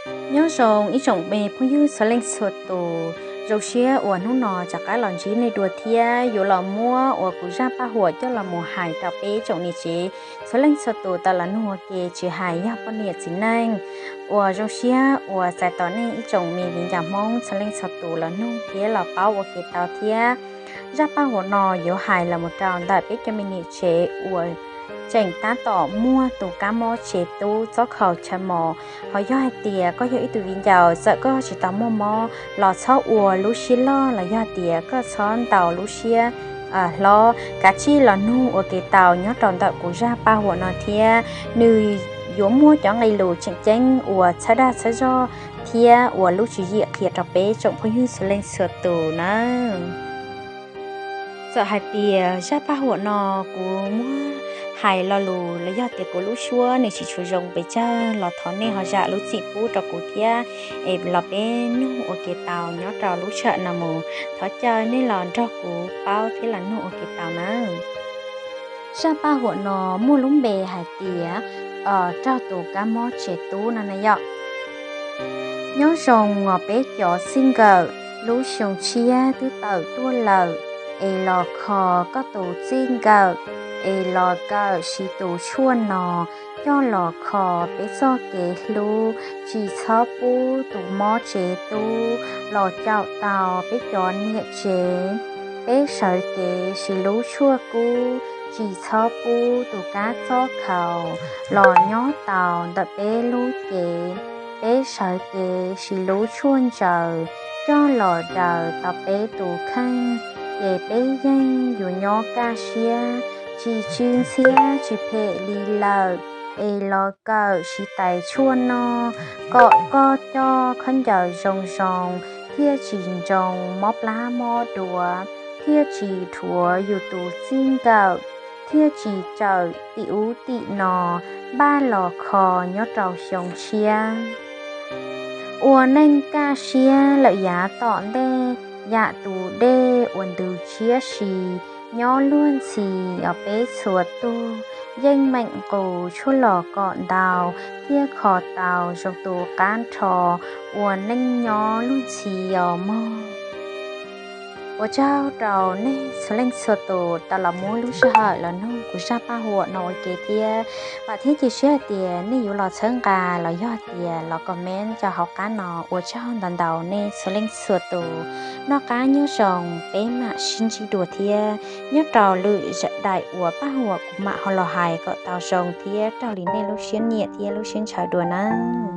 Nyob zoo ib tsoom me phooj ywg txhua leej txhua tus, zoo siab uas hnub no rov qab los ntsib nej dua thiab yuav los muab uas kuv zaj paj huam coj los mus hais rau peb tsoom niam tsev txhua leej txhua tus tau los nug ua ke, tsis hais yog poj niam txiv neej. Uas zoo siab uas txais tos nej ib tsoom me viv ncaus Hmoob txhua leej txhua tus los nug thiab los paub ua ke tau thiab. Zaj paj huam no yuav hais los mus rau ntawm peb cov me niam tsev uas tseem tab tom muaj tus kab mob tsev tub txob khaus chaw mos. Ho yog hais tias koj yog ib tug viv ncaus, txawm koj tsis tau muaj mob los txhob ua lub siab loj los yog tias koj txhob ntaus lub siab hlob, kav tsij los nug ua ke tau nyob rau ntawm kuv zaj paj huam no thiab. Nws yuav muaj cov nqe lus tseem ceeb uas txhawb dag txhawb zog thiab ua lub tswv yim qhia rau peb tsoom phooj ywg txhua leej txhua tus nawb. Txawm hais tias zaj paj huam no kuv muab hais lo lus los yog tias kuv lub suab nws tsis tshua zoo pes tsawg los thov nej ho zam lub txim pub rau kuv thiab, es los peb nug ua ke tau nyob rau lub sij hawm no mus. Thov caw nej los nrog kuv paub thiab los nug ua ke tau nawb. Zaj paj huam no muaj lub npe hais tias raug tus kab mob tsev tub no na yom. Nyob zoo os peb cov txij nkawm, lub xyoo tshiab twb tawm tuaj lawm, es los kho koj tus txij nkawm, es los kawm siv tus tshuaj no coj los kho peb txoj kev hlub, tsis txhob pub tus mob tsev tub los caum tau peb cov niam tsev. Peb sawv kev siv lub tshuaj kub, tsis txhob pub tus kab txob khaus los nyob tau ntawm peb lub cev. Peb sawv kev siv lub tshuaj ntsaws coj los daws tau peb tus kheej, ces peb yeej yuav nyob kaj siab, tsis tsw ntxhiab tsis phem li lawm. Es los kawm siv tais tshuaj no kom koj coj khaub ncaws zoo zoo, thiaj tsis ntsoo mob plab mob duav, thiaj tsis dhuav yus tus txij nkawm, thiaj tsis cawm tim ub tim no, npaj los kho nyob rau xyoo tshiab. Ua neej kaj siab lawm yav tom ntej, yam tus dej uas ntws tshiab si, nyob luag ntxhi os peb txhua tug, yeej meem nqus tshuaj los kom ntau, thiaj kho tau zoo tus qab nrho, ua neej nyob luag ntxhi os mog. Ua tsaug rau nej txhua leej txhua tus tau los muab lub sij hawm los nug kuv zaj paj huam no ua ke thiab. Vam thiab cia siab hais tias nej yuav los txhawb nqa los yog tias los comment rau hauv qab no. Ua tsaug ntau ntau nej txhua leej txhua tus. Noj qab nyob zoo, peb mam sib ntsib dua thiab nyob rau lwm daim uas paj huam kuv mam ho los hais kom tau zoo thiab raug li nej lub siab nyiam thiab lub siab ntshaw dua nawb.